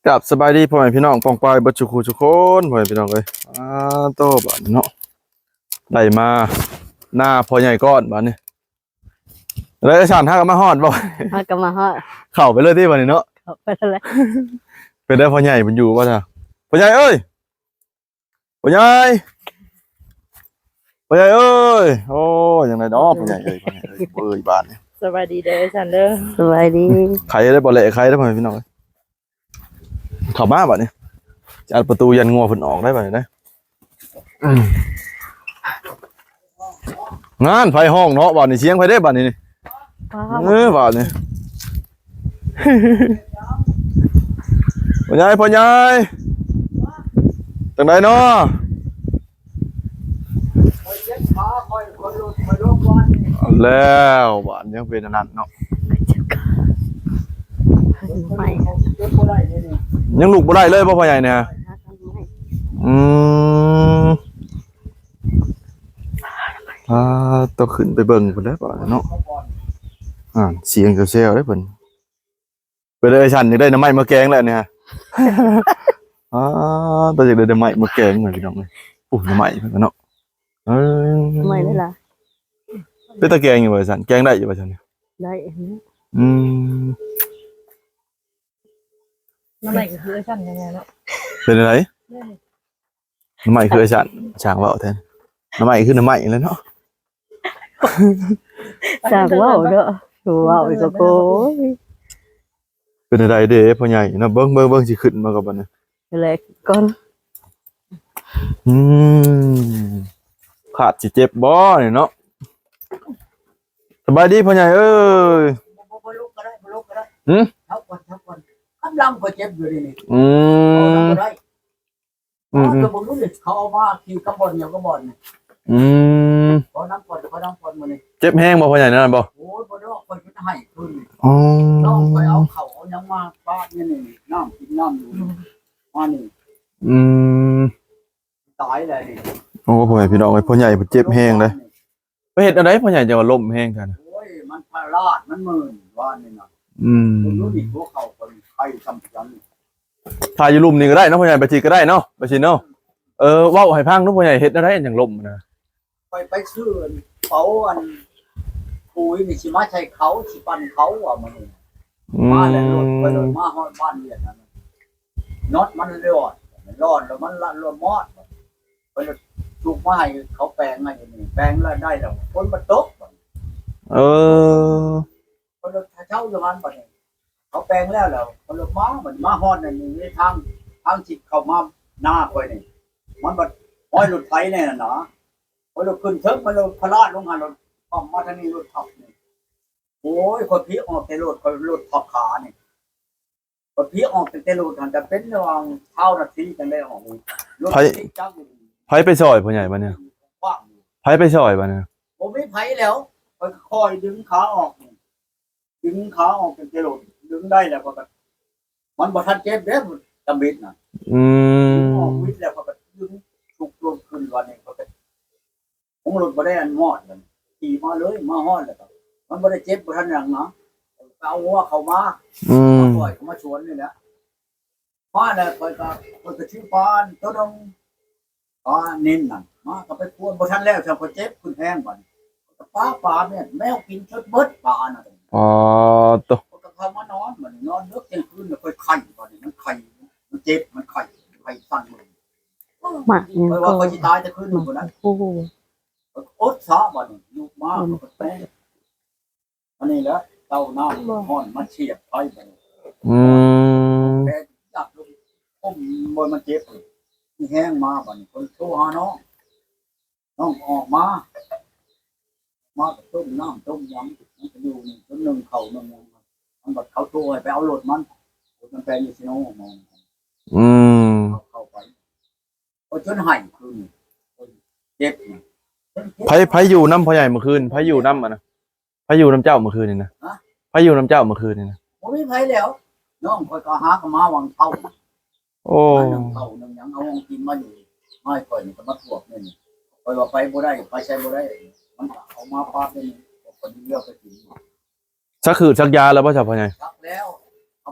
ກາບສະບາຍດີພໍ່ແມ່ພີ່ນ້ອງປ້ອງປາຍເບິດສູ່ຄູ່ສູ່ຄົນ ພໍ່ແມ່ພີ່ນ້ອງເອີຍ. ອ້າ ໂຕ ບາດນີ້ເນາະ ໄດ້ມາໜ້າພໍ່ໃຫຍ່ກ້ອນບາດນີ້. ແລ້ວໄອ້ສັນ ຫາກະມາຮອດບໍ່? ຫາກະມາຮອດ. ເຂົ້າໄປເລີຍຕິບາດນີ້ເນາະ? ເຂົ້າໄປເລີຍ. ເປັນໄດພໍ່ໃຫຍ່ເພິ່ນຢູ່ບໍ່ຊະ? ພໍ່ໃຫຍ່ເອີຍ! ພໍ່ໃຫຍ່ ພໍ່ໃຫຍ່ເອີຍ. ໂອ້ຍ ຈັ່ງໃດເນາະ ພໍ່ໃຫຍ່ເອີຍ ພໍ່ໃຫຍ່ເອີຍ ເອີຍ ບາດນີ້. ສະບາຍດີເດີ ສັນເດີ. ສະບາຍດີ. ໄຄເດີ ບໍ່ແລະໄຄເດີ ພໍ່ແມ່ພີ່ນ້ອງເອີຍ. ເຂົ້າມາບາດນີ້ ຈະອັດປະຕູຢັນງົວເພິ່ນອອກໄດ້ບາດນີ້ເດ້. ອືມ ງານ ໃຜຮ້ອງເນາະ ບາດນີ້ ສຽງໃຜເດ້ບາດນີ້. ເອີ ບາດນີ້ ພໍ່ໃຫຍ່ ພໍ່ໃຫຍ່ ຈັ່ງໃດເນາະ? ແລ້ວບາດຍັງເປັນອັນນັ້ນເນາະ. ຍັງລຸກບໍ່ໄດ້ເລີຍບໍ່ພໍ່ໃຫຍ່ນີ້? ອືມ ອ່າ ຕ້ອງຂຶ້ນໄປເບິ່ງພຸ້ນແຫຼະບາດເນາະ. ອ່າ ສຽງແຊວໆເດ້ເພິ່ນ. ເປັນໄດສັນ ຢາກໄດ້ໜໍ່ໄມ້ມາແກງແລ້ວນີ້. ອ່າ ຕາຢາກໄດ້ໜໍ່ໄມ້ມາແກງເລີຍພີ່ນ້ອງເອີຍ. ໂອ້ ໜໍ່ໄມ້ເນາະ ເອີ ໜໍ່ໄມ້ເດ້ລະ. ເປັນຕາແກງຢູ່ບໍ່ໄດສັນ ແກງໄດ້ຢູ່ບໍ່ຊັ້ນ? ໄດ້. ອືມ ໜໍ່ໄມ້ກໍຄືໄດສັນຍັງໄງເນາະ. ເປັນໄດ? ໜໍ່ໄມ້ຄືໄດສັນ ຊ່າງເວົ້າແທ້. ໜໍ່ໄມ້ຄືໜໍ່ໄມ້ແຫຼະເນາະ. ຊ່າງເວົ້າເນາະ ເວົ້າອີກກໍໂກຍ. ເປັນໃດເດ້ພໍ່ໃຫຍ່ເນາະ? ເບິ່ງ ເບິ່ງ ເບິ່ງ ຊິຂຶ້ນມາກັບບັດນີ້ ແລະກ່ອນ. ອືມ ຂາດຊິເຈັບບໍ່ນີ້ເນາະ? ສະບາຍດີພໍ່ໃຫຍ່ເອີຍ. ບໍ່ ບໍ່ ບໍ່ລຸກກໍໄດ້ ບໍ່ລຸກກໍໄດ້. ຫື? ເຊົາກ່ອນ ເຊົາກ່ອນ ກຳລັງຂ້ອຍເຈັບຢູ່ນີ້. ອືມ ບໍ່ໄດ້. ອືມໆ ເຂົາເອົາມາຂີ່ກັບບ່ອນດຽວກັບບ່ອນນີ້. ອືມ ຂໍນຳກ່ອນ ຂໍນຳກ່ອນມື້ນີ້. ເຈັບແຮງບໍ່ພໍ່ໃຫຍ່ນັ້ນບໍ່? ໂອ້ຍ ບໍ່ດອກ ຂ້ອຍຈະໃຫ້ຄືນນີ້. ອໍ ນ້ອງຂ້ອຍເອົາເຂົ້າເອົາຫຍັງມາປາດນີ້ ນີ້ ນ້ຳກິນນ້ຳຢູ່ ມານີ້. ອືມ ຕາຍແລ້ວນີ້. ໂອ້ ພໍ່ແມ່ພີ່ນ້ອງເອີຍ ພໍ່ໃຫຍ່ເພິ່ນເຈັບແຮງເດ້. ໄປເຮັດແນວໃດພໍ່ໃຫຍ່ ຈັ່ງວ່າລົ້ມແຮງຊັ້ນ? ໂອ້ຍ ມັນພະລາດ ມັນມື່ນວານນີ້ນະ. ອືມ ບໍ່ຮູ້ນີ້ ຫົວເຂົ່າຂ້ອຍໄຂ້ສ່ຳຫຍັງ. ຖ້າຢູ່ລຸ່ມນີ້ກໍໄດ້ເນາະ ພໍ່ໃຫຍ່ ໄປທີ່ກໍໄດ້ເນາະ ໄປທີ່ເນາະ. ເອີ ເວົ້າໃຫ້ຟັງດູ ພໍ່ໃຫຍ່ ເຮັດແນວໃດຈັ່ງລົ້ມນະ? ຂ້ອຍໄປຊື້ເປົາອັນ ປຸ໋ຍນີ້ ຊິມາໃສ່ເຂົາ ຊິປັ່ນເຂົາວ່າມື້ນີ້. ອືມ ມາແລ້ວລົດ ຂ້ອຍລົດມາຮອດບ້ານວຽດນັ້ນ ນັອດມັນຫຼອດ ຫຼອດແລ້ວມັນລະ ລະມອດ. ເພິ່ນທຸກມາໃຫ້ເຂົາແປງໃຫ້ນີ້ ແປງແລ້ວໄດ້ແລ້ວ ຝົນມັນຕົກ. ເອີ ເພິ່ນເຊົາຢູ່ຫັ້ນບັດນີ້ ເຂົາແປງແລ້ວ ແລ້ວເພິ່ນມາ ບັດມາຮອດນັ້ນ ໃນທາງ ທາງທີ່ເຂົ້າມານາຂ້ອຍນີ້ ມັນບັດຮອຍລົດໄຖແນ່ນະ. ຂ້ອຍລົດຂຶ້ນເທິງ ມັນລົດພະລາດລົງຫັ້ນ ລົດປ້ອມມາທາງນີ້ ລົດທັບນີ້. ໂອ້ຍ ຂ້ອຍພີອອກແຕ່ລົດ ຂ້ອຍລົດທັບຂານີ້. ບັດພີອອກຕັ້ງແຕ່ໂລດຫັ້ນກະເປັນລະຫວ່າງຊາວນາທີຈັ່ງໄດ້ອອກ. ລົດ ໃຜ ຕິດຈັກຢູ່ ໃຜໄປຊ່ອຍພໍ່ໃຫຍ່ບັດນີ້? ຂວາງຢູ່ ໃຜໄປຊ່ອຍບັດນີ້? ບໍ່ມີໃຜແລ້ວ ຂ້ອຍກໍຄ່ອຍດຶງຂາອອກ ດຶງຂາອອກຕັ້ງແຕ່ໂລດ ດຶງໄດ້ແລ້ວ ຂ້ອຍກໍ ມັນບໍ່ທັນເຈັບເດ້ ຕຳບິດນະ. ອືມ ດຶງອອກບິດແລ້ວ ຂ້ອຍກໍດຶງຊຸກລົງຂຶ້ນ ບາດນີ້ຂ້ອຍກໍ ຂອງລົດບໍ່ໄດ້ອັນມອດ ຂີ່ມາເລີຍ ມາຮອດແລ້ວກໍ ມັນບໍ່ໄດ້ເຈັບ ບໍ່ທັນຫຍັງນະ ກໍເອົາງົວເຂົ້າມາ ອືມ ມາປ່ອຍເຂົ້າມາສວນນີ້ແຫຼະ. ມາແລ້ວຂ້ອຍກໍ ຂ້ອຍກໍຊື້ປາຕົວໜຶ່ງ ປານິນນັ້ນ ມາກໍໄປກວດ ບໍ່ທັນແລ້ວຊ້ຳ ຂ້ອຍເຈັບຂຶ້ນແຮງບາດນີ້ ກໍປາ ປາແມ່ນແມວກິນຈົນເບິດປານັ້ນ. ອໍ ໂຕ ຂ້ອຍກໍເຂົ້າມານອນ ບາດນີ້ນອນເດິກທ່ຽງຄືນ ແລ້ວຂ້ອຍໄຂ້ ບາດນີ້ມັນໄຂ້ ມັນເຈັບ ມັນໄຂ້ ໄຂ້ສັ່ນເບິ່ງ ໝາກຫຍັງ ຂ້ອຍວ່າຂ້ອຍຊິຕາຍແຕ່ຄືນໜຶ່ງພຸ້ນນະ. ໂອ້ໂຫ ອດສາບາດນີ້ ລຸກມາ ອືມ ຂ້ອຍກໍແຕກ ອັນນີ້ແຫຼະ ເຕົານ້ຳຮ້ອນມາສຽບໄຟບາດນີ້. ອືມ ແຕກຢາກລົງ ຄົມບໍ່ ມັນເຈັບ ມີແຮງມາບາດນີ້ ຂ້ອຍໂທຫານ້ອງ ນ້ອງກໍອອກມາ ມາກໍຕົ້ມນ້ຳຕົ້ມຫຍັງ ມັນກໍຢູ່ນີ້ ຈົນໜຶ້ງເຂົ້າໜຶ້ງຫຍັງ ມັນບັດເຂົາໂທໃຫ້ໄປເອົາລົດມັນ ລົດມັນແປງຢູ່ຊີໂນມອງ. ອືມ ເຂົ້າ ເຂົ້າໄປ ໂອ້ຍ ຈົນໄຫ້ຄືນນີ້ ໂອ້ຍ ເຈັບນະ. ໃຜ ໃຜຢູ່ນຳພໍ່ໃຫຍ່ມື້ຄືນ? ໃຜຢູ່ນຳ ອັນນະ ໃຜຢູ່ນຳເຈົ້າມື້ຄືນນີ້ນະ? ຮະ? ໃຜຢູ່ນຳເຈົ້າມື້ຄືນນີ້ນະ? ບໍ່ມີໃຜແລ້ວ ນ້ອງຂ້ອຍກໍຫາກໍມາຫວ່າງເຊົ້າ. ໂອ້ ມາໜຶ້ງເຂົ້າໜຶ້ງຫຍັງ ເອົາຂອງກິນມາຢູ່ ມາໃຫ້ຂ້ອຍນີ້ກໍມາກວດນີ້ ຂ້ອຍວ່າໄປບໍ່ໄດ້ ໄປໃສບໍ່ໄດ້ ມັນກໍເອົາມາປາດນີ້ ກໍດີແລ້ວໄປກິນ. ສັກຄືດສັກຢາແລ້ວບໍ່ ເຈົ້າພໍ່ໃຫຍ່? ສັກແລ້ວ ເອົາ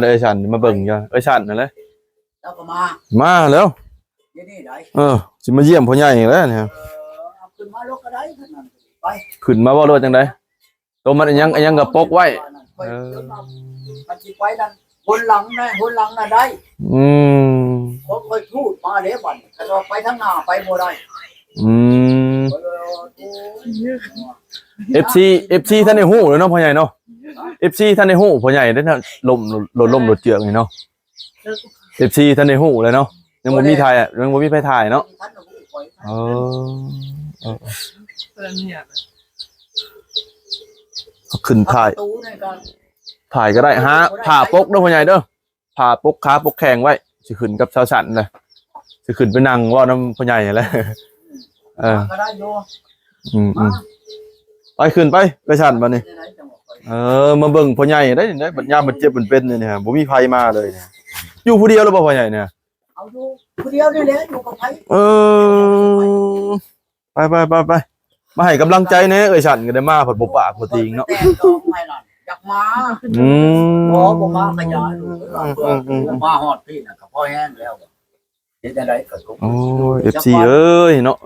ເດີ ເອື້ອຍສັນ ມາເບິ່ງຢູ່ ເອື້ອຍສັນນັ້ນແຫຼະ ລາວກໍມາ ມາແລ້ວ ຢູ່ນີ້ໃດ ເອີ ຊິມາຢ້ຽມພໍ່ໃຫຍ່ແລ້ວນີ້ ເອີ ເອົາຂຶ້ນມາໂລດກໍໄດ້ ຄັນນັ້ນ ໄປ ຂຶ້ນມາເວົ້າໂລດຈັ່ງໃດ ໂຕມັນອີຫຍັງ ອີຫຍັງກໍປົກໄວ້ ເອີ ຄັນຊິໄປນັ້ນ ຫົນຫຼັງນະ ຫົນຫຼັງນະໄດ້ ອືມ ຄົນຂ້ອຍທູດມາເດ້ບັດນີ້ ຄັນວ່າໄປທາງໜ້າໄປບໍ່ໄດ້ ອືມ ເອີ ໂອ້ຍ ເອັຟຊີ ເອັຟຊີ ທ່ານໄດ້ຮູ້ແລ້ວເນາະ ພໍ່ໃຫຍ່ເນາະ ເອັຟຊີ ທ່ານໄດ້ຮູ້ພໍ່ໃຫຍ່ເດ້ ລົ້ມ ລົດລົ້ມລົດເຈືອກນີ້ເນາະ ເອັຟຊີ ທ່ານໄດ້ຮູ້ແລ້ວເນາະ ຍັງບໍ່ມີຖ່າຍ ຍັງບໍ່ມີໃຜຖ່າຍເນາະ ເອີ ເອີ ເອີ ເອົາຂຶ້ນຖ່າຍ ປະຕູນີ້ກໍ ຖ່າຍກໍໄດ້ ຫາຜ້າປົກເດີພໍ່ໃຫຍ່ເດີ ຜ້າປົກຂາປົກແຂ້ງໄວ້ ຊິຂຶ້ນກັບສາວສັນນະ ຊິຂຶ້ນໄປນັ່ງເວົ້ານຳພໍ່ໃຫຍ່ຫັ້ນແຫຼະ ເອີ ກໍໄດ້ຢູ່ ອືມໆ ໄປຂຶ້ນໄປ ໄປຊັ້ນບັດນີ້ ເອີ ມາເບິ່ງພໍ່ໃຫຍ່ໄດ໋ ໄດ້ບັດຍາມມັນເຈັບມັນເປັນນີ້ ບໍ່ມີໃຜມາເລີຍ ຢູ່ຜູ້ດຽວຫຼືບໍ່ພໍ່ໃຫຍ່ນີ້ ເອົາຢູ່ຜູ້ດຽວນີ້ແຫຼະ ຢູ່ກັບໃຜ ເອີ ໄປໆໆໆ ມາໃຫ້ກຳລັງໃຈແດ່ ເອື້ອຍສັນກໍໄດ້ມາ ພັດບໍ່ປາກບໍ່ຕີງເນາະ ແຕ່ດອກໄມ້ນັ້ນ ຢາກມາ ອືມ ບໍ່ ບໍ່ມາກໍຢ່າ ອືມໆໆ ມາຮອດພີ້ນະ ກໍພໍແຮງແລ້ວ ເຮັດຈັ່ງໃດກໍ ໂອ້ຍ ເອັຟຊີ ເອີຍເນາະ